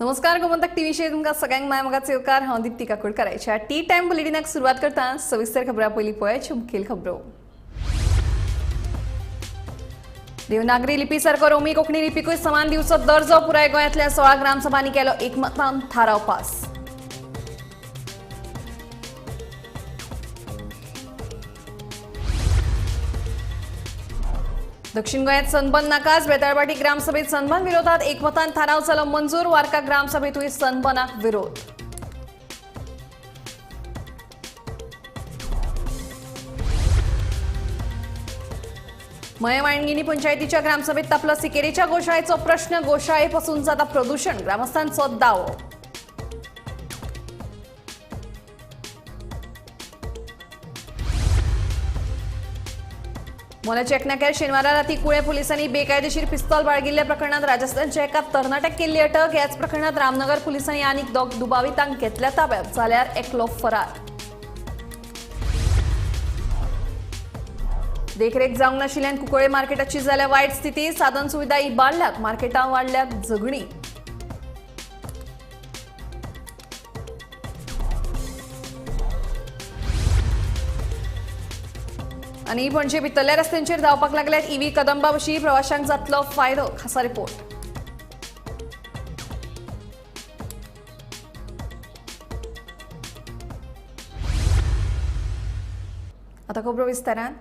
नमस्कार, गोमंतक टीव्हीचेर तुमकां सगळ्यांक माय मोगाचो येवकार. हांव दीप्ती काकोडकाराच्या टी टायम बुलेटिनाक सुरवात करता. सविस्तर खबरां पयलीं पळयाची मुखेल खबरो. देवनागरी लिपी सारको रोमी कोंकणी लिपीकूय समान दिवचो दर्जो. पुराय गोंयांतल्या 16 ग्रामसभांनी केलो एकमतान थाराव पास. दक्षिण गोंयांत सनबन नाकास. बेताळबाटी ग्रामसभेत सनबन विरोधात एकमतान थाराव जालो मंजूर. वार्का ग्रामसभेतूय सनबनाक विरोध. मये वायंगिणी पंचायतीच्या ग्रामसभेत तापलो सिकेरीच्या गोशाळेचो प्रश्न. गोशाळेपासून जाता प्रदूषण, ग्रामस्थांचो दावो. मोल्याच्या एकनाक्यार शेनवारा राती कुळे पोलिसांनी बेकायदेशीर पिस्तॉल बाळगिल्ल्या प्रकरणात राजस्थानच्या एका तरणाट्याक केल्ली अटक. ह्याच प्रकरणात रामनगर पोलिसांनी आनीक दोग दुबावितांक घेतल्या ताब्यात, जाल्यार एकलो फरार. देखरेख जावंक नाशिल्ल्यान कुंकळे मार्केटाची जाल्या वायट स्थिती. साधन सुविधा इबाडल्यात, मार्केटां वाडल्यात झगडीं. आनी पणजे भितरल्या रस्त्यांचेर धांवपाक लागल्यात ईव्ही कदंबा बशी. प्रवाशांक जातलो फायदो. खासा रिपोर्ट. आता खबरो विस्तारान.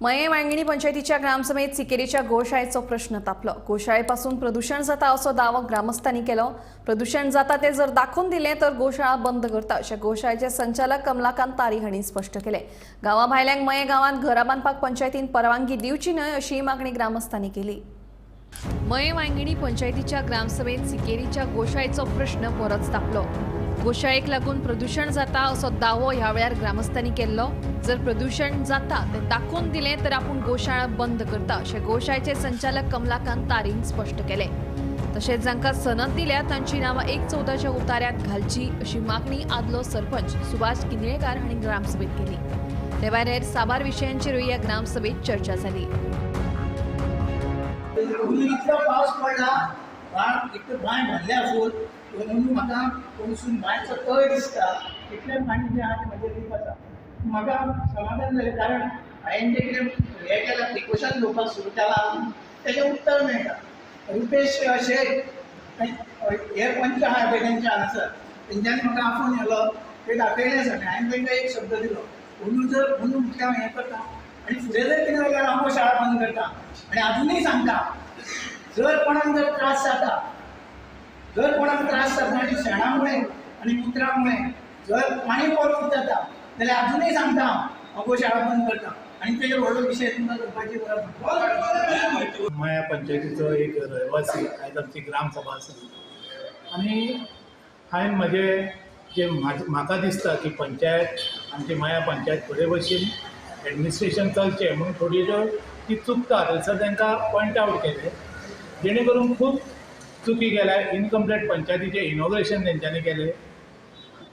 मये वांगिणी पंचायतीच्या ग्रामसभेत सिकेरीच्या गोशाळेचो प्रश्न तापलो. गोशाळेपासून प्रदूषण जाता असो दावो ग्रामस्थांनी केलो. प्रदूषण जाता ते जर दाखोवन दिलें तर गोशाळा बंद करता अशें गोशाळेचे संचालक कमलाकांत तारी हांणी स्पश्ट केलें. गांवा भायल्यांक मये गांवांत घरां बांदपाक पंचायतीन परवानगी दिवची न्हय अशी मागणी ग्रामस्थांनी केली. मये वांगिणी पंचायतीच्या ग्रामसभेत सिकेरीच्या गोशाळेचो प्रश्न परत तापलो. गोशाळेक लागून प्रदूषण जाता असो दावो ह्या वेळार ग्रामस्थांनी केल्लो. जर प्रदूषण जाता ते दाखोवन दिलें तर आपूण गोशाळा बंद करता अशें गोशाळेचे संचालक कमलाकांत तारीन स्पश्ट केलें. तशेंच जांकां सनद दिल्या तांची नांवां 1/14 उतार्यांत घालची अशी मागणी आदलो सरपंच सुभाष किनळेकार हांणी ग्रामसभेत केली. ते भायर हेर साबार विशयांचेरूय ह्या ग्रामसभेत चर्चा जाली. म्हाका पणसून बांयचो तळ दिसता तितलें पाणी जें आहा तें म्हजें लीप आसा. म्हाका समाधान जालें, कारण हांवें जें कितें हें केलां, प्रिकॉशन घेवपाक सुरू केलां तेजें उत्तर मेळटा. रुपेश शेख हे पंच आहा पळय तेंचे हांगासर, तेंच्यांनी म्हाका आफोवन येलो, ते दाखयलें सगळें. हांवें तांकां एक शब्द दिलो, अंदू जर अंदू म्हटल्यार हांव हें करता आनी फुडें जर कितें जाल्यार हांव शाळा बंद करता. आनी आजुनूय सांगता, जर कोणाक जर त्रास जाता, जर कोणाक त्रास जाता आनी शेणामुळे आनी मुत्रामुळे जर पाणी पोल्यूट जाता जाल्यार अजुनूय सांगता हांव गोशाळा बंद करता. आनी तेजेर व्हडलो विशय तुमकां करपाची गरज ना. मया पंचायतीचो एक रहिवासी, आयज आमची ग्रामसभा आसली आनी हांवें म्हजे जे म्हाका दिसता की पंचायत आमची मया पंचायत थोडे भशेन एडमिनिस्ट्रेशन चलचें म्हणून थोडी ज्यो ती चुकता थंयसर तांकां पॉयंट आवट केलें, जेणे करून खूब चुकी केल्या. इनकम्प्लीट पंचायतीचें इनॉग्रेशन तेंच्यांनी केलें,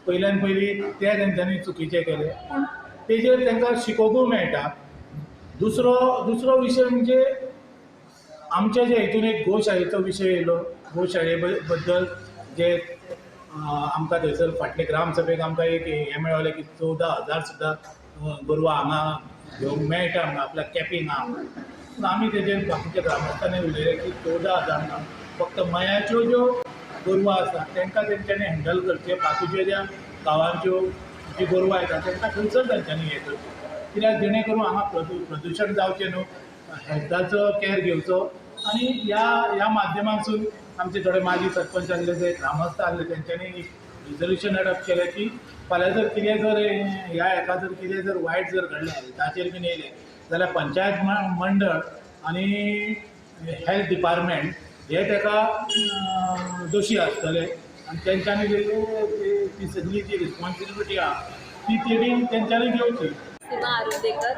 पयल्यान पयलीं तें तेंच्यांनी चुकीचें केलें, पूण तेजेर तांकां शिकोवकूय मेळटा. दुसरो विशय म्हणजे आमच्या जे हितून एक गोशाळेचो विशय येयलो. गोशाळे बद्दल जे आमकां थंयसर फाटले ग्रामसभेक आमकां एक हें मेळोलें की 14,000 सुद्दां गोरवां हांगा घेवंक मेळटा म्हणून आपल्या कॅपिंग आहा. पूण आमी तेजेर बाकीच्या ग्रामस्थांनी उलयलें की 14,000 ना, फक्त मयाच्यो ज्यो गोरवां आसा तांकां तेंच्यांनी हँडल करचें, बाकीच्यो ज्या गांवांच्यो जी गोरवां येता तांकां थंयसर तेंच्यांनी हें करचें, कित्याक जेणे करून हांगा प्रदुशण जावचें न्हू, हेल्थाचो कॅर घेवचो. आनी ह्या माध्यमांतसून आमचे थोडे माजी सरपंच आसले, जे ग्रामस्थ आसले, तेंच्यांनी एक रिजोल्युशन एडॉप्ट केलें की फाल्यां जर कितें जर ह्या हेका जर कितें जर वायट जर घडलें हेल्थाचेर बीन येयलें जाल्यार पंचायत मंडळ आनी हेल्थ डिपार्टमेंट हे ताका दोशी आसतले आनी तेंच्यांनी ती सगळी जी रिस्पॉन्सिबिलिटी आहा ती तेणी तेंच्यांनी घेवची. सीमा आरोदेकर,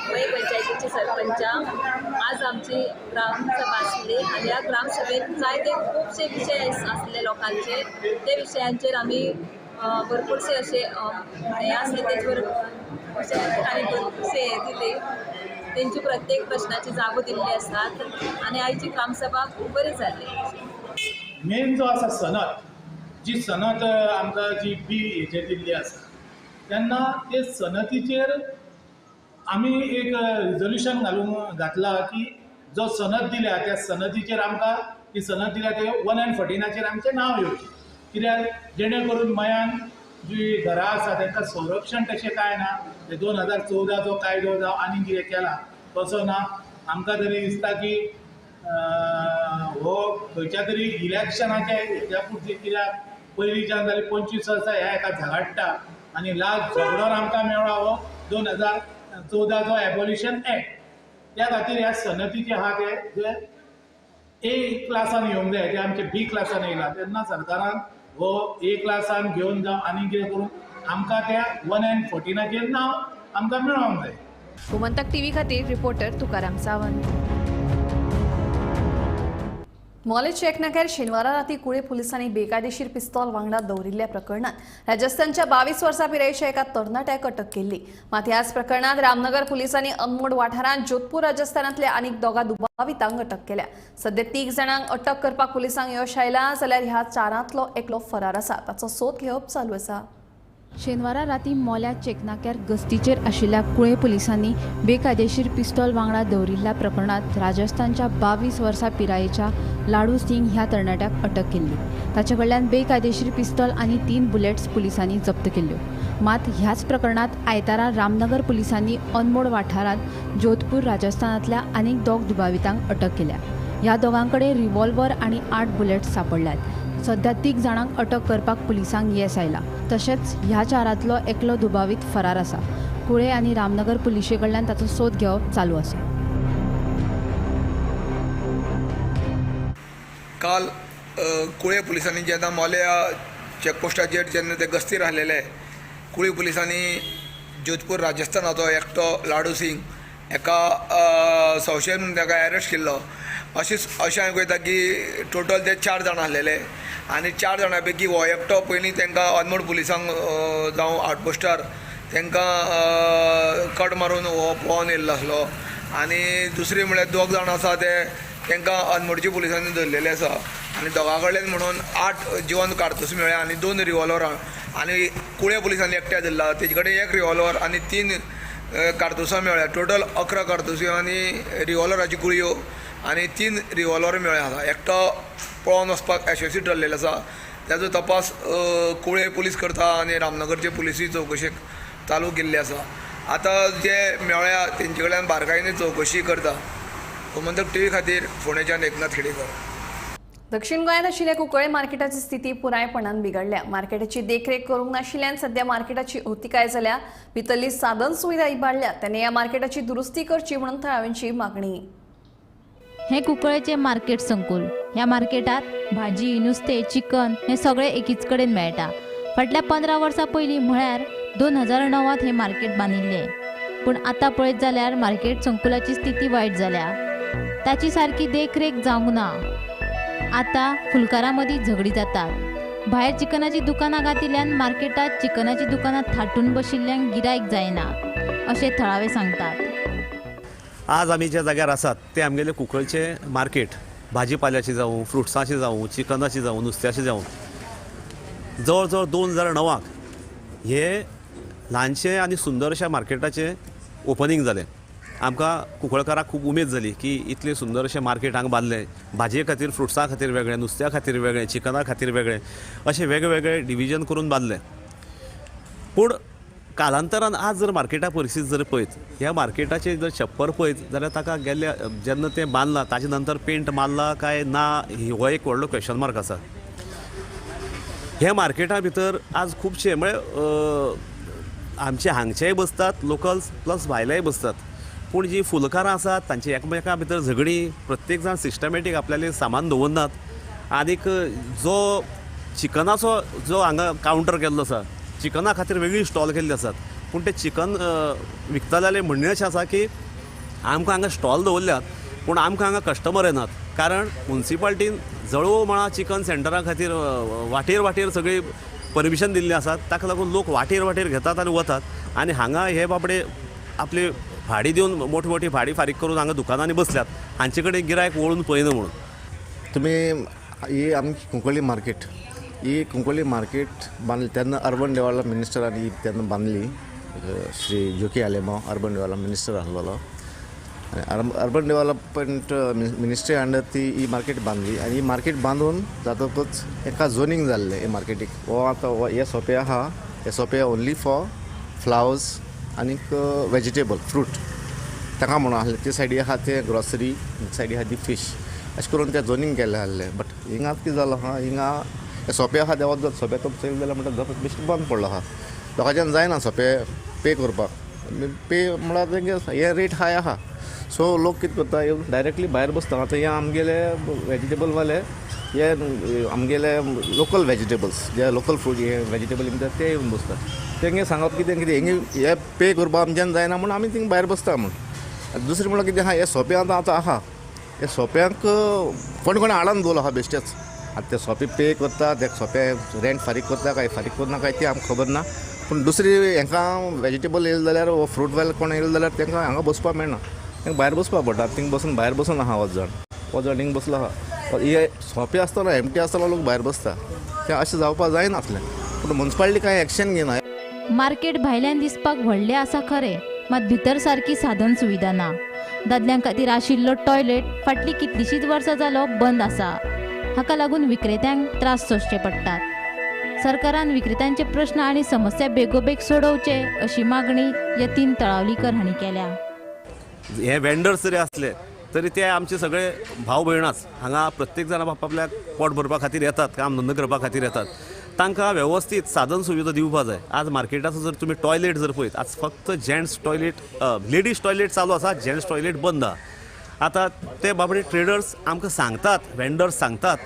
मये पंचायतीची सरपंच. आज आमची ग्रामसभा आसली आनी ह्या ग्रामसभेत जायते खुबशे विशय आसले लोकांचे, ते विशयांचेर आमी भरपूरशे अशे हे आसले, तेजेर विशयांचेर आमी भरपूरशे हे दिले, तेंची प्रत्येक प्रश्नाची जागो दिल्ली आसात आनी आयची ग्रामसभा खूब बरी जाली. मेन जो आसा सनद, जी सनद आमकां जी बी हेजेर दिल्ली आसा तेन्ना ते सनदीचेर आमी एक रिजोल्युशन घालून घातला की जो सनद दिल्या त्या सनदीचेर आमकां ती सनद दिल्या ते 1 and 14 आमचें नांव येवचें, कित्याक जेणे करून मयान जी घरां आसा तांकां संरक्षण तशें कांय ना. ते 2014चो कायदो जावं आनी कितें केला तसो ना. आमकां तरी दिसता की हो खंयच्या तरी इलेक्शनाच्या हेच्या पुरती, कित्याक पयलींच्यान जाल्यार 25 वर्सां ह्या हेका झगडटा आनी लास्ट झगडोन आमकां मेळ्ळो हो 2014चो एबोलिशन एक्ट. त्या खातीर ह्या सनदीचे आहा ते जे ए क्लासान येवंक जाय ते आमचे बी क्लासान येयला, तेन्ना सरकारान हो ए क्लासान घेवन जावं आनी कितें करून आमकां त्या 1 and 14 नांव आमकां मेळोंक जाय. गोमंतक टीव्ही खातीर रिपोर्टर तुकाराम सावंत. मोलें चेकनाक्यार शेनवारा राती कुळे पुलिसांनी बेकायदेशीर पिस्तॉल वांगडा दवरिल्ल्या प्रकरणात राजस्थानच्या 22 वर्सां पिरायेच्या एका तरणाट्याक अटक केल्ली. मात ह्याच प्रकरणात रामनगर पुलिसांनी अनमोड वाठारांत जोधपूर राजस्थानांतल्या आनीक 2 दुबावितांक अटक केल्या. सध्या 3 जाणांक अटक करपाक पुलिसांक यश आयलां, जाल्यार ह्या 4 एकलो फरार आसा. ताचो सोद घेवप चालू आसा. शेनवारा राती मोल्या चेकनाक्यार गस्तीचेर आशिल्ल्या कुळे पुलिसांनी बेकायदेशीर पिस्तॉल वांगडा दवरिल्ल्या प्रकरणात राजस्थानच्या 22 वर्सां पिरायेच्या लाडू सिंग ह्या तरणाट्याक अटक केल्ली. ताचे कडल्यान बेकायदेशीर पिस्तॉल आनी 3 बुलेट्स पुलिसांनी जप्त केल्ल्यो. मात ह्याच प्रकरणात आयतारा रामनगर पुलिसांनी अनमोड वाठारांत जोधपूर राजस्थानांतल्या आनीक 2 दुबावितांक अटक केल्या. ह्या दोगां कडेन रिव्हॉल्वर आनी 8 बुलेट्स सांपडल्यात. सध्या 3 जाणांक अटक करपाक पुलिसांक येस आयला. तशेंच ह्या 4 एकलो दुबावीत फरार आसा. कुळे आनी रामनगर पुलिशे कडल्यान ताचो सोद घेवप चालू आसा. काल कुळे पुलिसांनी जेन्ना मोल्या चेकपोस्टाचेर जेन्ना ते गस्तीर आसलेले, कुळे पुलिसांनी जोधपूर राजस्थानाचो एकटो लाडू सिंग एका संशय म्हणून ताका एरेस्ट केल्लो. अशें हांवें पळयता की टोटल ते 4 जाण आसलेले आनी 4 जाणां पैकी हो एकटो पयलीं तांकां अनमोड पुलिसांक जावं आउटपोस्टार तांकां कट मारून हो पळोवन येयल्लो आसलो आनी दुसरी म्हळ्यार 2 जाण आसा ते तांकां अनमोडच्या पुलिसांनी धरलेले आसा आनी दोगां कडल्यान म्हणून 8 जिवन कारतूस मेळ्ळे आनी 2 रिवॉल्वरां आनी कुळे पुलिसांनी एकट्या धरला तेजे कडेन 1 रिवॉल्वर आनी 3 कारतुसां मेळ्ळ्या. टोटल 11 कारतुस्यो आनी रिवॉल्वराच्यो गुळयो आनी 3 रिवॉल्वर मेळ्ळे आसा. एकटो पळोवन वचपाक यशस्वी ठरलेलो आसा. ताजो तपास कुळे पुलीस करता आनी रामनगरचे पुलिसूय चवकशेक चालू केल्ली आसा. आतां जे मेळ्ळ्या तेंचे कडल्यान बारकायेन चवकशी करता. गोमंतक टीव्ही खातीर फोंडेच्यान एकनाथ खेडेकर. दक्षिण गोंयांत आशिल्ल्या कुंकळे मार्केटाची स्थिती पुरायपणान बिगडल्या. मार्केटाची देखरेख करूंक नाशिल्ल्यान सध्या मार्केटाची अवतिकाय जाल्या. भितरली साधन सुविधा इबाडल्या. तेन्ना ह्या मार्केटाची दुरुस्ती करची म्हणून थळाव्यांची मागणी. हे कुंकळेचे मार्केट संकुल. ह्या मार्केटात भाजी, नुस्तें, चिकन हे सगळे एकीच कडेन मेळटा. फाटल्या 15 वर्सां पयलीं म्हळ्यार 2009 हे मार्केट बांदिल्लें, पूण आतां पळयत जाल्यार मार्केट संकुलाची स्थिती वायट जाल्या. ताची सारकी देखरेख जावंक ना. आतां फुलकारां मदीं झगडीं जातात. भायर चिकनाची दुकानां घातिल्ल्यान मार्केटात चिकनाची दुकानां थाटून बशिल्ल्यांक गिरायक जायना अशें थळावे सांगतात. आज आमी ज्या जाग्यार आसात ते आमगेले कुंकळचे मार्केट, भाजीपाल्याचे जावं, फ्रुट्साचे जावं, चिकनाचे जावं, नुस्त्याचे जावं, जवळ जवळ 2009 हे ल्हानशें आनी सुंदरशा मार्केटाचें ओपनींग जालें. आमकां कुंकळकारांक खूब उमेद जाली की इतलें सुंदरशें मार्केट हांगा बांदलें. भाजये खातीर, फ्रुट्सां खातीर वेगळें, नुस्त्या खातीर वेगळें, चिकना खातीर वेगळें, अशें वेगवेगळे डिविजन करून बांदलें. पूण कालांतरान आज जर मार्केटा परिस्थिती जर पळयत, ह्या मार्केटाचें जर छप्पर पळयत जाल्यार ताका गेल्ल्या जेन्ना तें बांदलां ताजे नंतर पेंट मारला काय ना हो एक व्हडलो क्वेश्चन मार्क आसा. ह्या मार्केटा भितर आज खुबशे म्हळ्यार आमचे हांगचेय बसतात लोकल्स प्लस भायलेय बसतात, पूण जी फुलकारां आसात तांचे एकमेकां भितर झगडीं, प्रत्येक जाण सिस्टमॅटीक आपल्यालें सामान दवरनात. आनीक जो चिकनाचो जो हांगा कावंटर केल्लो आसा, चिकना खातीर वेगळी स्टॉल केल्ली आसात, पूण ते चिकन विकतले म्हणणें अशें आसा की आमकां हांगा स्टॉल दवरल्यात पूण आमकां हांगा कस्टमर येनात, कारण मुन्सिपाल्टीन जळोव मळा चिकन सेंटरा खातीर वाटेर वाटेर सगळी परमिशन दिल्ली आसात. ताका लागून लोक वाटेर वाटेर घेतात आनी वतात आनी हांगा हे बाबडे आपली भाडी दिवन मोठी मोठी भाडी फारीक करून हांगा दुकानांनी बसल्यात, हांचे कडेन गिरायक वळून पळयना. म्हणून तुमी ही आमची कुंकळ्ळी मार्केट ही कुंकळ्ळी मार्केट बांदली तेन्ना अर्बन डेव्हलपमेंट मिनिस्टरांनी तेन्ना बांदली. Shri Joaquim Alemao urban development minister आसलेलो आनी अर्बन डेव्हलपमेंट मिनिस्ट्री अंडर ती ही मार्केट बांदली आनी ही मार्केट बांदून जातकच एका झोनींग जाल्लें हे मार्केटीक. हो आतां हे सोपे आहा, हे सोपे ओन्ली फॉर फ्लावर्स आनीक वेजिटेबल फ्रूट ताका म्हणून आसलें. ते सायडी आहा ते ग्रॉसरी, सायडी आहा ती फीश, अशें करून तें झोनींग केल्लें आसलें. बट हिंगा कितें जालो आहा, हिंगा सोपे आहा देंवत जाता सोपे तो चलयले जाल्यार म्हणटा बेश्टें बंद पडलो आहा. लोकांच्यान जायना सोपे पे करपाक, पे म्हळ्यार तेंगे हे रेट हाय आहा. सो लोक कितें करता, डायरेक्टली भायर बसता. आतां हे आमगेले वेजिटेबलवाले हे आमगेले लोकल वेजिटेबल्स जे लोकल फ्रूट हे वेजिटेबल म्हणटा ते येवन बसता. तेंगे सांगप कितें कितें हेंगे हे पे करपाक आमच्यान जायना म्हूण आमी थिंग भायर बसता म्हूण. दुसरें म्हणल्यार कितें आहा, हे सोपे आतां आतां आहा, हे सोप्यांक कोण कोण आडान दवरलो आहा बेश्टेच. आतां ते सोपे पे करता, ते सोपे रेंट फारीक करता काय फारीक करना काय ती आमकां खबर ना. पूण दुसरी हांकां वेजिटेबल येयले जाल्यार वो फ्रूट वाले कोण येयले जाल्यार तांकां हांगा बसपाक मेळना, तांकां भायर बसपाक पडटा. थिंग बसून भायर बसून आहा वच जाण हिंग बसलो आहा. हे सोपे आसतना एमटी आसतना लोक भायर बसता, तें अशें जावपाक जायनासलें. पूण मुन्सिपालिटी कांय एक्शन घेना. मार्केट भायल्यान दिसपाक व्हडलें आसा खरें, मात भितर सारकी साधन सुविधा ना. दादल्यां खातीर आशिल्लो टॉयलेट फाटलीं कितलींशींच वर्सां जालो बंद आसा. हाका लागून विक्रेत्यांक त्रास सोंसचे पडटात. सरकारान विक्रेत्यांचे प्रश्न आनी समस्या बेगोबेग सोडोवचे अशी मागणी यतीन तळावलीकर हांणी केल्या. हे वेंडर्स जरी आसले तरी ते आमचे सगळे भाव भयणाच हांगा प्रत्येक जाण आपापल्याक पोट भरपा खातीर येतात, काम धंदो करपा खातीर येतात. तांकां वेवस्थीत साधन सुविधा दिवपा जाय. आज मार्केटाचो जर तुमी टॉयलेट जर पळयत, आज फक्त जेंट्स टॉयलेट, लेडीज टॉयलेट चालू आसा, जेंट्स टॉयलेट बंद आसा. आतां ते बाबडे ट्रेडर्स आमकां सांगतात, वेंडर्स सांगतात,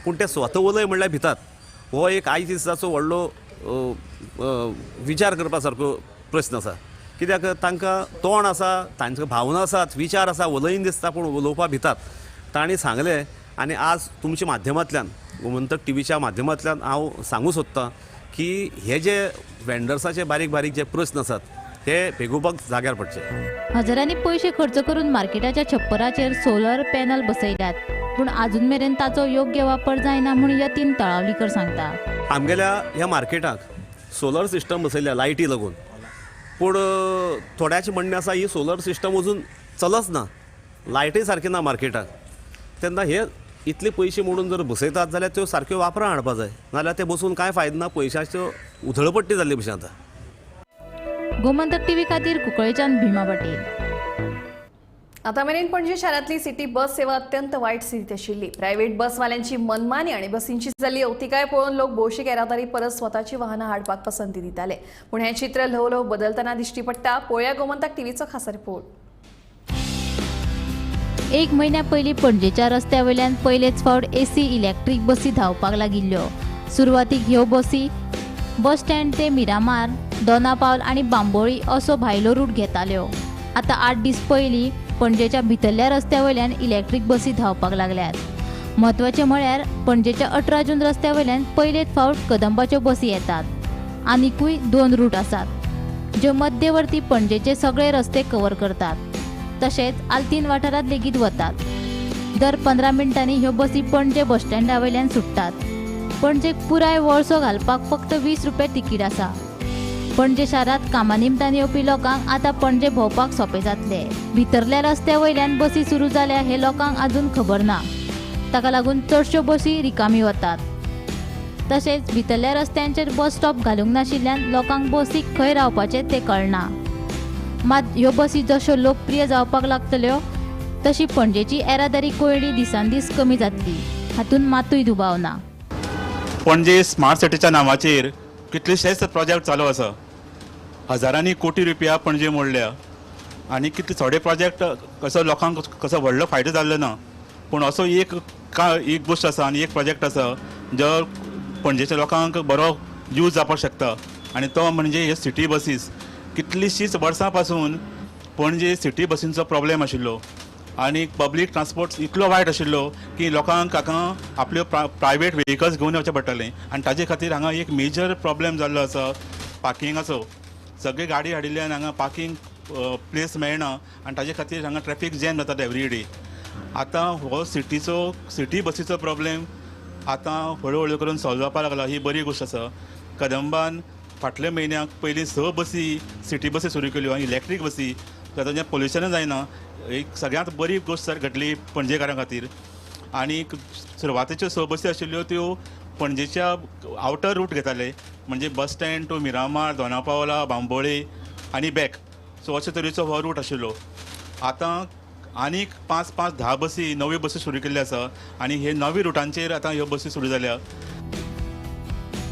पूण ते स्वता उलय म्हणल्यार भितात. हो एक आयज दिसाचो व्हडलो विचार करपा सारको प्रस्न आसा. कित्याक तांकां तोंड आसा, तांकां भावना आसात, विचार आसा, उलयन दिसता, पूण उलोवपाक भितात. तांणी सांगलें आनी आज तुमच्या माध्यमांतल्यान, गोमंतक टीव्हीच्या माध्यमांतल्यान हांव सांगूं सोदतां की हे जे वेंडर्साचे बारीक बारीक जे प्रस्न आसात हे बेगोबेग जाग्यार पडचे. हजारांनी पयशे खर्च करून मार्केटाच्या छप्पराचेर सोलर पॅनल बसयल्यात, पूण आजून मेरेन ताचो योग्य वापर जायना म्हूण यतीन तळावलीकर सांगता. आमगेल्या ह्या मार्केटाक सोलर सिस्टम बसयल्या लायटी लागून, पूण थोड्याचें म्हणणें आसा ही सोलर सिस्टम अजून चलच ना, लायटय सारकी ना मार्केटाक. तेन्ना हे इतले पयशे मोडून जर बसयतात जाल्यार त्यो सारक्यो वापरां हाडपा जाय, नाजाल्यार ते बसून कांय फायदो ना, पयशाच्यो उधळपट्टी जाल्ले भशेन जाता. गोमंतक टीव्ही खातीर कुंकळेच्यान भीमा पाटील. आता मेरेन पणजे शारांतली सिटी बस सेवा अत्यंत वायट स्थितीत आशिल्ली. प्रायव्हेट बसवाल्यांची मनमानी आणि बसींची जाल्ली अवतिकाय पळोवन लोक भौशीक येरादारी परस स्वताची वाहनां हाडपाक पसंती दिताले. पूण हें चित्र ल्हव ल्हव बदलतना दिश्टी पडटा. पळोवया गोमंतक टीव्हीचो खासा रिपोर्ट. एक म्हयन्या पयलीं पणजेच्या रस्त्या वयल्यान पयलेच फावट एसी इलेक्ट्रीक बसी धांवपाक लागिल्ल्यो. सुरवातीक ह्यो बसी बस स्टँड ते मिरामार, दोना पावल आनी बांबोळी असो भायलो रूट घेताल्यो. आतां 8 दीस पयलीं पणजेच्या भितरल्या रस्त्या वयल्यान इलेक्ट्रीक बसी धांवपाक लागल्यात. म्हत्वाचें म्हळ्यार पणजेच्या 18 जून रस्त्या वयल्यान पयलेच फावट कदंबाच्यो बसी येतात. आनिकूय 2 रूट आसात ज्यो मध्यवर्ती पणजेचे सगळे रस्ते कवर करतात, तशेंच आल्तीन वाठारांत लेगीत वतात. दर 15 मिनटांनी ह्यो बसी पणजे बस स्टँडा वयल्यान सुट्टात. पणजेक पुराय वळसो घालपाक फक्त 20 रुपये तिकीट आसा. पणजे शारांत कामा निमतान येवपी लोकांक आतां पणजे भोंवपाक सोंपें जातलें. भितरल्या रस्त्या वयल्यान बसी सुरू जाल्या हें लोकांक अजून खबर ना. ताका लागून चडश्यो बसी रिकामी वतात. तशेंच भितरल्या रस्त्यांचेर बस स्टॉप घालूंक नाशिल्ल्यान लोकांक बसीक खंय रावपाचें तें कळना. मात ह्यो बसी जश्यो लोकप्रिय जावपाक लागतल्यो तशी पणजेची येरादारी कोंयडी दिसान दीस कमी जातली, हातूंत मातूय दुबाव ना. पणजे स्मार्ट सिटीच्या नांवाचेर कितलेशेच प्रोजेक्ट चालू आसा. हजारांनी कोटी रुपया पणजे मोडल्या आनी कितले थोडे प्रोजेक्ट कसो लोकांक कसो व्हडलो फायदो जाल्लो ना. पूण असो एक गोश्ट आसा आनी एक प्रोजेक्ट आसा जो पणजेच्या लोकांक बरो यूज जावपाक शकता आनी तो म्हणजे हे सिटी बसीस. कितलीशींच वर्सां पासून पणजे सिटी बसींचो प्रॉब्लेम आशिल्लो आनी पब्लीक ट्रान्सपोर्ट इतलो वायट आशिल्लो की लोकांक हांगा आपल्यो प्रायवेट व्हेकल्स घेवन वचचें पडटालें आनी ताजे खातीर हांगा एक मेजर प्रॉब्लेम जाल्लो आसा पार्किंगाचो. सगळे गाडी हाडिल्ल्यान हांगा पार्किंग प्लेस मेळना आनी ताजे खातीर हांगा ट्रॅफिक जॅम जातात एवरी डे. आतां हो सिटी बसीचो प्रॉब्लेम आतां हळू हळू करून सॉल्व जावपाक लागला, ही बरी गोश्ट आसा. कदंबान फाटल्या म्हयन्याक पयलीं 6 बसी सिटी बसी सुरू केल्यो आनी इलेक्ट्रीक बसी, तातूंत पोल्युशनूय जायना. एक सगळ्यांत बरी गोश्ट घडली पणजेकारां खातीर. आनी सुरवातेच्यो 6 बसी आशिल्ल्यो त्यो पणजेच्या आवटर रूट घेताले, म्हणजे bus stand to Miramar, Dona Paula, Bambolim आनी बॅक. सो अशे तरेचो हो रूट आशिल्लो. आतां आनीक 5 5 10 बसी नव्यो बसी सुरू केल्ल्यो आसा आनी हे नव्या रुटांचेर आतां ह्यो बसी सुरू जाल्या.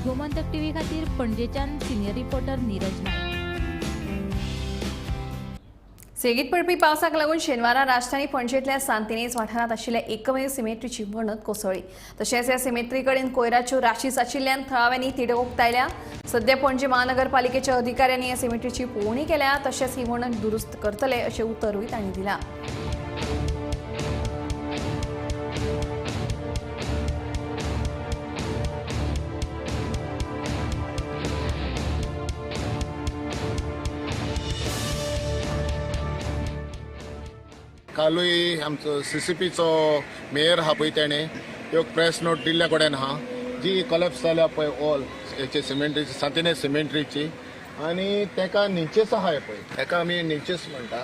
गोमंतक टीव्ही खातीर पणजेच्यान सिनियर रिपोर्टर नीरज नायक. सेगीत पडपी पावसाक लागून शेनवारा राजधानी पणजेंतल्या सांतिनेज वाठारांत आशिल्ल्या एकमेव सिमेट्रीची वणत कोसळ्ळी. तशेंच ह्या सिमेट्री कडेन कोयराच्यो राशी साचिल्ल्यान थळाव्यांनी तिडक उक्तायल्या. सध्या पणजे महानगरपालिकेच्या अधिकाऱ्यांनी ह्या सिमेट्रीची पळोवणी केल्या, तशेंच ही वणत दुरुस्त करतले अशें उतरूय तांणी दिलां. कालूय आमचो सीसीपीचो मेयर आहा पळय तेणें एक प्रेस नोट दिल्ल्या कडेन आहा जी कोलॅप्स जाल्या पळय ऑल हेचे सिमेंट्रीची, सांतिनेज सिमेंट्रीची, आनी तेका निचेस आहा पळय, तेका आमी निचेस म्हणटा.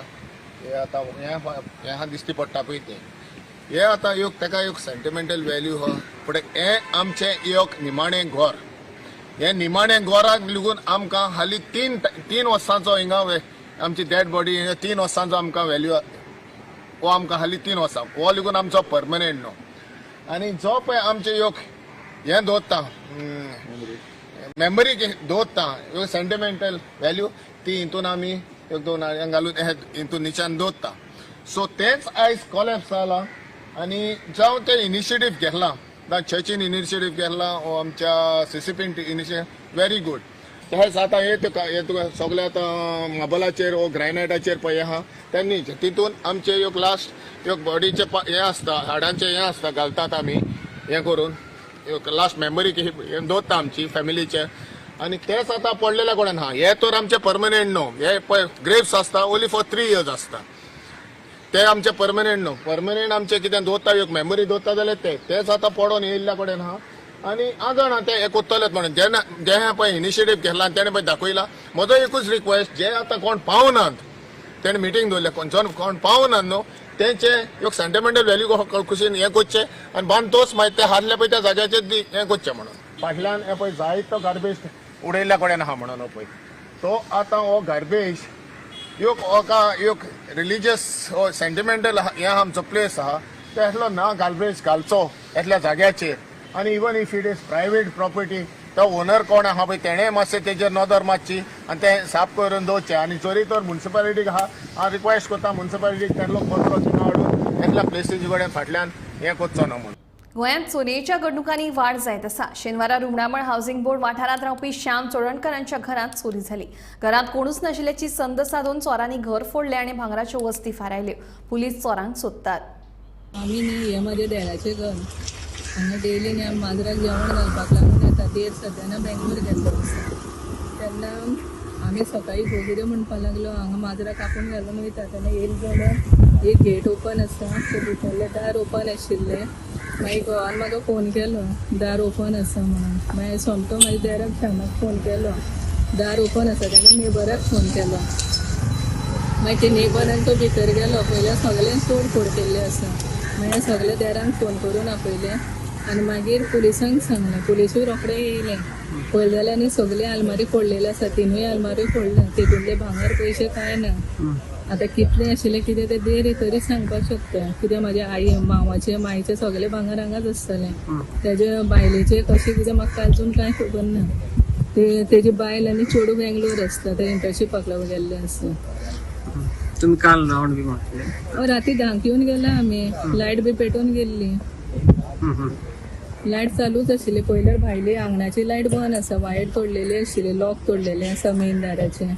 हे आतां हें आहा दिश्टी पडटा पळय तें, हें आतां एक तेका एक सेंटिमेंटल वेल्यू आहा. पूण हें आमचें एक निमाणें घर, हें निमाणें घराक लागून आमकां हालीं तीन वर्सांचो हिंगा आमची डेड बॉडी 3 वर्सांचो आमकां वेल्यू हो आमकां हालीं 3 वर्सां हो लागून आमचो परमनंट न्हू. आनी जो पळय आमचें एक हें दवरता मेमरी दवरता एक सेंटिमेंटल वेल्यू ती हितून आमी एक दोन घालून हितून निचान दवरता. सो तेंच आयज कोलॅप्स जालां आनी जावं तें इनिशिएटीव घेतलां, जावं चर्चीन इनिशिएटीव घेतलां वो आमच्या सीसीपीन इनिशिएटीव, व्हेरी गुड. तशेंच आतां हे तुका सगळे आतां मार्बलाचेर वो ग्रानायटाचेर पळय आहा तेन्नी तितून आमचे एक लास्ट एक बॉडीचे हें आसता, हाडांचें हें आसता, घालतात आमी हें करून एक लास्ट मेमरी दवरता आमची फॅमिलीचे. आनी तेच आतां पडलेल्या कडेन आहा. हे तर आमचे परमनंट न्हू, हे पळय ग्रेव्स आसता ओनली फॉर 3 इयर्स आसता, ते आमचे परमनंट न्हू. परमनंट आमचे कितें दवरता एक मेमरी दवरता जाल्यार ते तेच आतां पडोन येयल्ल्या कडेन आहा. आनी हांव जाणा ते एक उत्तलेच म्हणून जेन्ना जें पळय इनिशिएटीव घेतला आनी तेणें पळय दाखयला. म्हजो एकूच रिक्वेस्ट, जे आतां कोण पावनात तेणें मिटींग दवरल्या, कोण कोण पावनात न्हू तेंचे एक सेंटिमेंटल वेल्यू कुशीन हें करचें आनी बांद तोच मागीर ते हारले पळय त्या जाग्याचेर हें करचें म्हणून. फाटल्यान हें पळय जायतो गार्बेज उडयल्ल्या कडेन आहा म्हणून हो पळय तो आतां हो गार्बेज एक एक रिलीजियस हो सेंटिमेंटल हें आमचो प्लेस आहा, ते असलो ना गार्बेज घालचो एटल्या जाग्याचेर. आनी even if it is private property तो ओनर कोण आहा पळय तेणें मातशें तेजेर नदर मारची आनी तें साफ करून दवरचें. आनी जरी तर म्युनिसिपालिटीक आहा हांव रिक्वेस्ट करता म्युनिसिपालिटीक तेन्ना कचरो थिंगा हाडून एटल्या प्लेसीचे कडेन फाटल्यान हें करचो ना म्हणून. गोंयांत चोरयेच्या घडणुकांनी वाड जायत आसा. शेनवारा रुमडामळ हावसिंग बोर्ड वाठारांत रावपी श्याम चोडणकर हांच्या घरांत चोरी जाली. घरांत कोणूच नाशिल्ल्याची संद साधून चोरांनी घर फोडलें आनी भांगराच्यो वस्ती फारायल्यो. पुलीस चोरांक सोदतात. आमी न्ही हें म्हजें देराचें घर, हांगा डेली न्ही आमी माजराक जेवण घालपाक लागून येता. देर सद्या ना बेंगलोर गेल्लो आसा तेन्ना आमी सकाळीं घोव कितें म्हणपाक लागलो, हांगा माजराक कापून घालून वयता तेन्ना येयले जाल्यार एक गेट ओपन आसा, ते भितरलें दार ओपन आशिल्लें. मागीर घोवान म्हाका फोन केलो दार ओपन आसा म्हणून. मागीर सोमतो म्हाज्या देराक श्यामाक फोन केलो दार ओपन आसा, तेणें नेबराक फोन केलो. मागीर ते नेबरान तो भितर गेलो, पयल्यार सगळें तोडफोड केल्ली आसा. मागीर सगळे देरांक फोन करून आपयले आनी मागीर पुलिसांक सांगलें. पुलिसूय रोखडे येयले. पळयलें जाल्यार आनी सगळी आलमारी फोडलेली आसा, तिनूय आलमारी फोडल्या, तितूंतले भांगर पयशे कांय ना. आतां कितले आशिल्ले कितें तें देर तरी सांगपाक शकता, कित्याक म्हाज्या आई मावाचे मायचे सगळे भांगर हांगाच आसतलें. तेजे बायलेचे कशें कितें म्हाका अजून कांय खबर ना. ते तेजी बायल आनी चेडूं बेंगलोर आसता, ते इंटर्नशिपाक लागून गेल्ले आसता. तुमी काल रावंड बी मारले? राती 10 येवन गेला आमी, लायट बी पेटोवन गेल्ली, लायट चालूच आशिल्ली. पयल्यार भायली आंगणाची लायट बंद आसा, वायर तोडलेली आशिल्ली, लॉक तोडलेले आसा मेन दाराचे.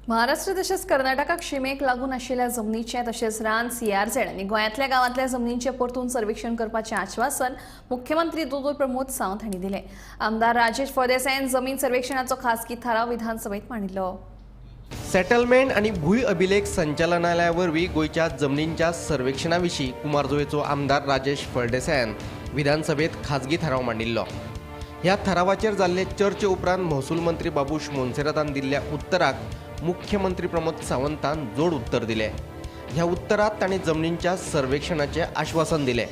महाराष्ट्र तशेंच कर्नाटकाक शिमेक लागून आशिल्ल्या जमनीचें तशेंच रान सीआरझेड आनी गोंयांतल्या गांवांतल्या जमनींचें परतून सर्वेक्षण करपाचें आश्वासन मुख्यमंत्री दोतोर प्रमोद सावंत हांणी दिलें. आमदार राजेश फळदेसायान जमीन सर्वेक्षणाचो खासगी थाराव विधानसभेत मांडिल्लो. सेटलमेंट आनी भूंय अभिलेख संचालनालया वरवीं गोंयच्या जमनींच्या सर्वेक्षणा विशीं कुमारजुवेचो आमदार राजेश फळदेसायान विधानसभेत खाजगी थाराव मांडिल्लो. ह्या थारावाचेर जाल्ले चर्चे उपरांत महसूल मंत्री बाबूश मोन्सेरातान दिल्ल्या उत्तराक मुख्यमंत्री प्रमोद सावंतान जोड उत्तर दिलें. ह्या उत्तरात तांणी जमनींच्या सर्वेक्षणाचें आश्वासन दिलें.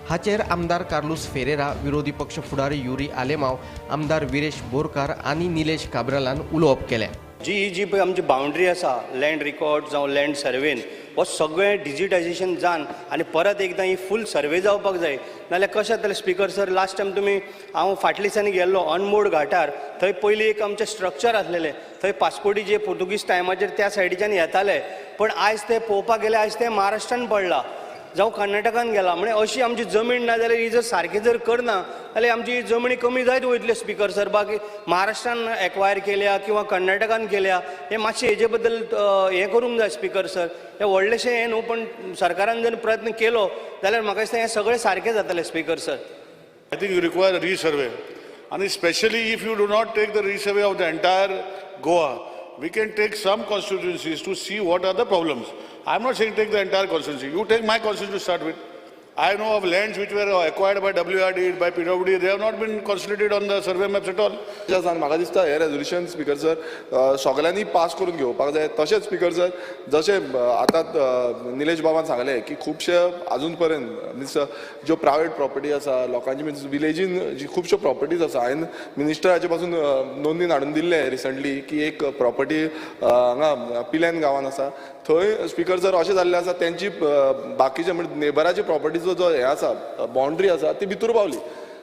हाचेर आमदार कार्लूस फेरेरा, विरोधी पक्ष फुडारी युरी आलेमाव, आमदार विरेश बोरकार आनी निलेश काब्रालान उलोवप केलें. जी जी पळय आमची बाउंड्री आसा लँड रिकॉर्ड जावं लँड सर्वेन हो सगळें डिजिटायजेशन जावन आनी परत एकदां ही फूल सर्वे जावपाक जाय. नाल्यार कशें जातलें स्पिकर सर? लास्ट टायम तुमी हांव फाटल्या दिसांनी गेल्लो अनमोड घाटार, थंय पयलीं एक आमचें स्ट्रक्चर आसलेलें, थंय पासपोर्टी जे पुर्तुगीज टायमाचेर त्या सायडीच्यान येताले, पण आयज ते पळोवपाक गेले आयज ते महाराष्ट्रान पडला जावं कर्नाटकान गेला. म्हणजे अशी आमची जमीन ना जाल्यार ही जर सारकी जर करना जाल्यार आमची जमनी कमी जायत वयतल्यो स्पिकर सर. बाकी महाराष्ट्रान एक्वायर केल्या किंवा कर्नाटकान केल्या हें मातशें हेजे बद्दल हें करूंक जाय स्पिकर सर. हें व्हडलेशें हें न्हू, पण सरकारान जर प्रयत्न केलो जाल्यार म्हाका दिसता हें सगळें सारकें जातलें speaker sir. I think you require resurvey, आनी specially if you do not take the resurvey of the entire Goa, we can take some constituencies to see what are the problems. I'm not saying take the entire constituency. You take my constituency to start with. I know of lands which were acquired by WRD, by PWD. They have not been consolidated on the survey maps at all. म्हाका दिसता हे resolution speaker sir सगळ्यांनी pass करून घेवपाक जाय. तशेंच speaker sir जशें आतां निलेश बाबान सांगलें की खुबशे अजून पर्यंत मिन्स ज्यो प्रायवेट प्रॉपर्टी आसा लोकांची, मिन्स विलेजीन जी खुबश्यो प्रॉपर्टीज आसा, हांवें मिनिस्टराचे पासून नोंदीन हाडून दिल्लें रिसंटली की एक प्रॉपर्टी हांगा पिल्यान गांवान आसा, थंय स्पीकर सर अशें जाल्लें आसा तेंची बाकीचे म्हणजे नेबराची प्रॉपर्टीचो जो हें आसा बाउंड्री आसा ती भितूर पावली.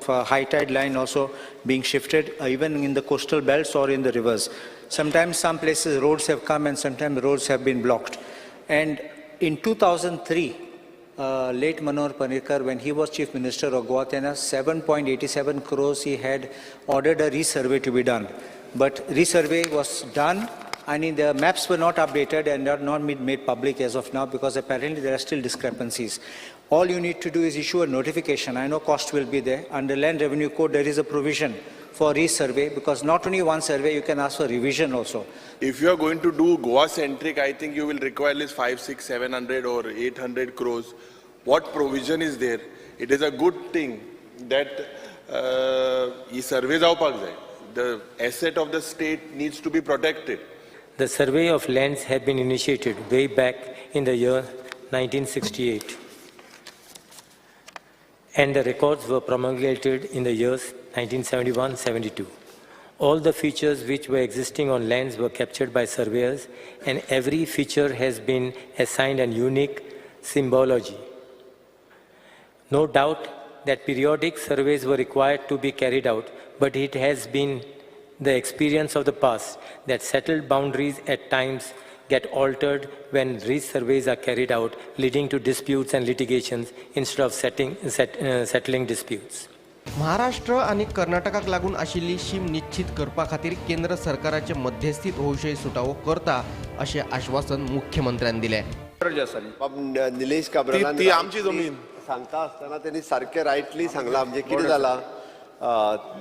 High tide line also being shifted even in the coastal belts or in the rivers. Sometimes some places roads have come and sometimes roads have been blocked. And in 2003, late Manohar Parrikar, when he was Chief Minister of Goa, 7.87 crores he had ordered a resurvey to be done. But resurvey was done and the maps were not updated and are not made public as of now because apparently there are still discrepancies. All you need to do is issue a notification. I know cost will be there. Under Land Revenue Code, there is a provision for resurvey because not only one survey, you can ask for revision also. If you are going to do Goa-centric, I think you will require at least 5, 6, 700 or 800 crores. What provision is there? It is a good thing that he surveys जावपाक जाय. The asset of the state needs to be protected. The survey of lands had been initiated way back in the year 1968, and the records were promulgated in the years 1971-72. All the features which were existing on lands were captured by surveyors, and every feature has been assigned a unique symbology. No doubt that periodic surveys were required to be carried out, but it has been the experience of the past that settled boundaries at times get altered when resurveys are carried out, leading to disputes and litigations instead of settling disputes. Maharashtra आनी कर्नाटकाक लागून आशिल्ली शीम निश्चित करपा खातीर केंद्र सरकाराचे मध्यस्थीत हो विशय सुटावो करता अशें आश्वासन मुख्यमंत्र्यान दिलें. निलेश काब्रालान ती आमची जमीन सांगता आसतना त्यांनी सारकें रायटली सांगलां. म्हणजे कितें जालां,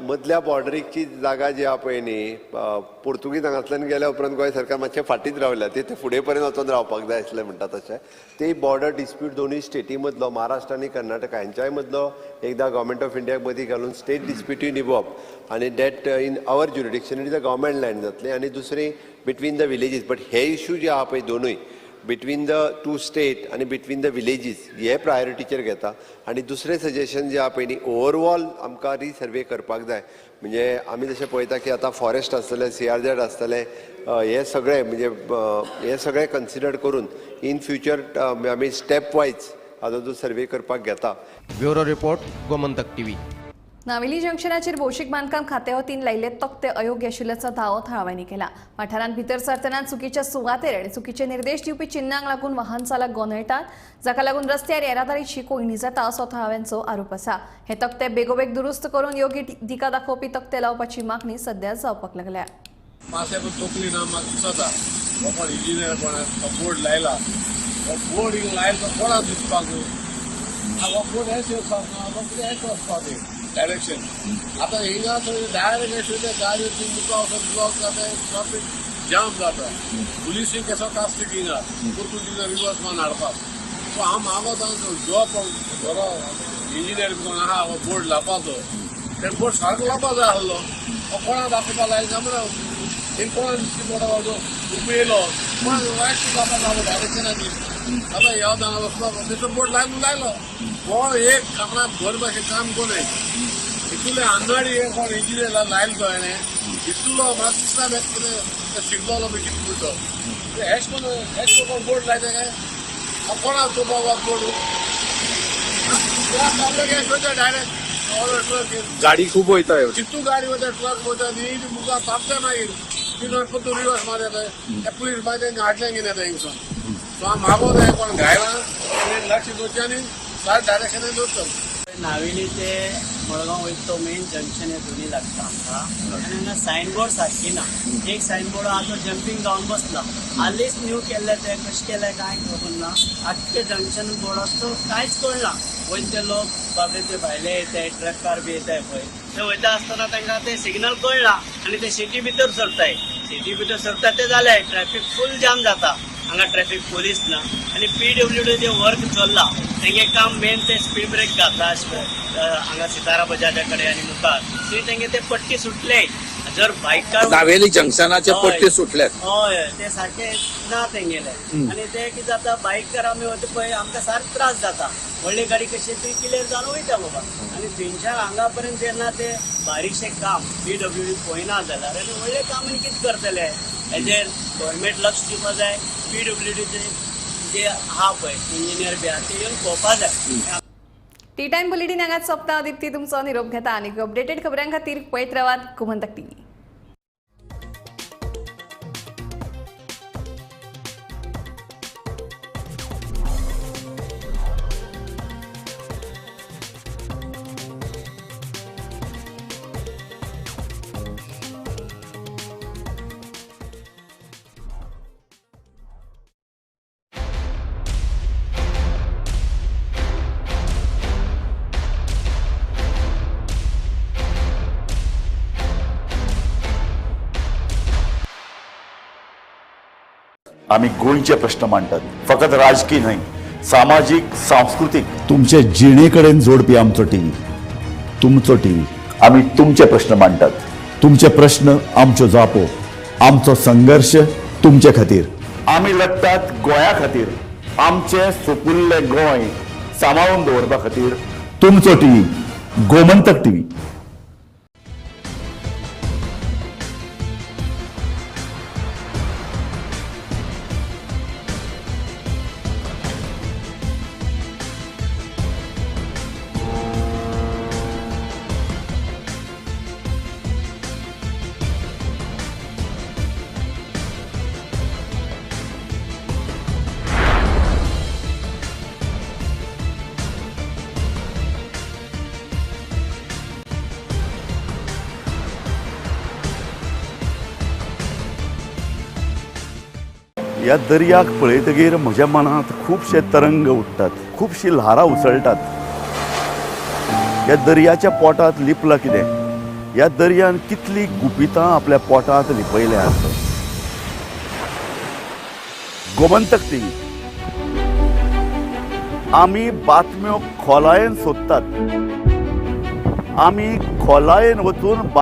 मदल्या बॉर्डरीची जागा जी आहा पळय न्ही, पोर्तुगीज हांगांतल्यान गेल्या उपरांत गोंय सरकार मातशें फाटींच रावल्या, ते फुडें पर्यंत वचून रावपाक जाय आसलें म्हणटा तशें. ते बॉर्डर डिस्प्यूट दोनूय स्टेटी मदलो, महाराष्ट्र आनी कर्नाटका हेंच्याय मदलो एकदां गव्हर्मेंट ऑफ इंडियाक मदीं घालून स्टेट डिस्प्युटूय निभोवप आनी that in our jurisdiction it is a government land जातलें. आनी दुसरी between the villages, but hey issue जे आहा पळय दोनूय बिटवीन the two state आनी बिटवीन the villages हे प्रायोरिटीचेर घेता. आनी दुसरें सजेशन जें आहा पळय न्ही, ओवरऑल आमकां रिसर्वे करपाक जाय. म्हणजे आमी जशें पळयता की आतां फॉरेस्ट आसतलें, CRZ आसतलें, हे सगळें म्हणजे हे सगळें कन्सिडर करून इन फ्युचर आमी स्टेप वायज आतां जो सर्वे करपाक घेता. Bureau report, Gomantak TV. Navelim जंक्शनाचेर भौशीक बांदकाम खात्या वतीन लायिल्ले तकटे अयोग्य आशिल्ल्याचो दावो थळाव्यांनी केला. वाठारांत भितर सरतना चुकीच्या सुवातेर आनी चुकीचे निर्देश दिवपी चिन्नांक लागून वाहन चालक गोंदळटात, जाका लागून रस्त्यार येरादारीची कोंयडी जाता असो थळाव्यांचो आरोप आसा. हे तकटे बेगोबेग दुरुस्त करून योग्य दिका दाखोवपी तकटे लावपाची मागणी सध्या जावपाक लागल्या. तकली ना म्हाका दिसता कोण इंजिनियर कोण बोर्ड लायला, बोर्ड लायला तो कोणाक दिसपाक बोर्ड हेच येवपाक ना, हेच वचपाक डायरेक्शन. आतां हिंगा थंय डायरेक्ट अशें गाडी मुखार वचून ब्लॉक जाता, ट्राफीक जाम जाता, पुलिसूय केसो कास्तीक हिंगा परतून तिंगा रिवर्स मान हाडपाक. सो हांव मागोता जॉब बरो इंजिनियर कोण आहा हो बोर्ड लावपाचो ते बोर्ड सारको लावपा जाय आसलो. हो कोणा दाखोवपा लाय जमना हें कोणा दिसती बोर्डा बाजू उबो येयलो कोणा वायट लावपा जाय डायरेक्शनाची आतां ह्या दाना वचपाक थंयसर बोर्ड लायलो लायलो कोण एक आपणाक बरे भाशेन काम कोणय इतले आंगाडी हे कोण इंजिनियर लायलो तो हेणें इतलो म्हाका दिसना कितें शिकलोलो बी कितें म्हणतो हेच कोण हेच कोण बोर्ड लायता काय कोणा तो बाबा बोर्ड डायरेक्ट गाडी खूप वयता. कितू गाडी वता ट्रक वता न्ही मुखार तापता मागीर ती तूं रिवर्स मारता ते पुलीस मागीर तेंकां हाडलें कितें येता हिंगसून. सो हांव मागो जाय कोण घायला लक्ष दवरचें आनी सारकें डायरेक्शनान दवरचो. नावेली ते मडगांव वयता तो मेन जंक्शन हे दोनी लागता आमकां आनी हांगा सायनबोर्ड सारकी ना. एक सायनबोर्ड आहा तो जंपींग जावन बसला. हालींच न्यू केल्ले ते कशें केलें कांय खबर ना. आख्खे जंक्शन बोर्डाचो कांयच कळना. वयता ते लोक बाबडे ते भायले येताय ट्रकार बी येताय पळय ते वयता आसतना तांकां ते सिग्नल कळना आनी ते सिटी भितर सरताय. सिटी भितर सरता ते जालें ट्रॅफिक फूल जाम जाता. हांगा ट्रॅफिक पोलीस ना आनी पीडब्ल्यूडी जे वर्क चल्ला तेंगे काम मेन ते स्पीड ब्रेक घातला हांगा सितारा बजाजा कडेन आनी मुखार थंय तेंगे ते पट्टी सुटले. जर बायकार नावेली जंक्शनाचे पट्टी सुटल्यात. हय ते सारके ना तेंगेले आनी ते कितें जाता बायकार आमी वता पळय आमकां सारको त्रास जाता. व्हडली गाडी कशी ती क्लियर जावन वयता बाबा आनी थंयच्यान हांगा पर्यंत जेन्ना ते बारीकशें काम पीडब्ल्यूडी पळयना जाल्यार आनी व्हडलें काम आनी कितें करतले हेजेर गव्हर्मेंट लक्ष दिवपा जाय. पीडब्ल्यूडीचे जे आहा पळय इंजिनियर बी आहा ते येवन पळोवपा जाय. टी टायम बुलेटीन हांगाच सोंपता. दीप्ती तुमचो निरोप घेता आनी अपडेटेड खबरां खातीर पळयत रावात गोमंतक टीव्ही. आमी गोंयचे प्रश्न मांडटात, फकत राजकीय न्हय, सामाजीक, सांस्कृतीक, तुमचे जिणे कडेन जोडपी आमचो टीव्ही, तुमचो टीव्ही. आमी तुमचे प्रश्न मांडटात, तुमचे प्रश्न आमच्यो जापो, आमचो संघर्श तुमचे खातीर. आमी लढटात गोंया खातीर, आमचें सुपुल्लें गोंय सांबाळून दवरपा खातीर. तुमचो टीव्ही, गोमंतक टीव्ही. ह्या दर्याक पळयतगीर म्हज्या मनांत खुबशे तरंग उठ्ठात, खुबशीं ल्हारां उसळटात. ह्या दर्याच्या पोटांत लिपलां कितें? ह्या दर्यान कितलीं गुपितां आपल्या पोटांत लिपयल्यांत. गोमंतक टीव्ही आमी बातम्यो खोलायेन सोदतात, आमी खोलायेन वचून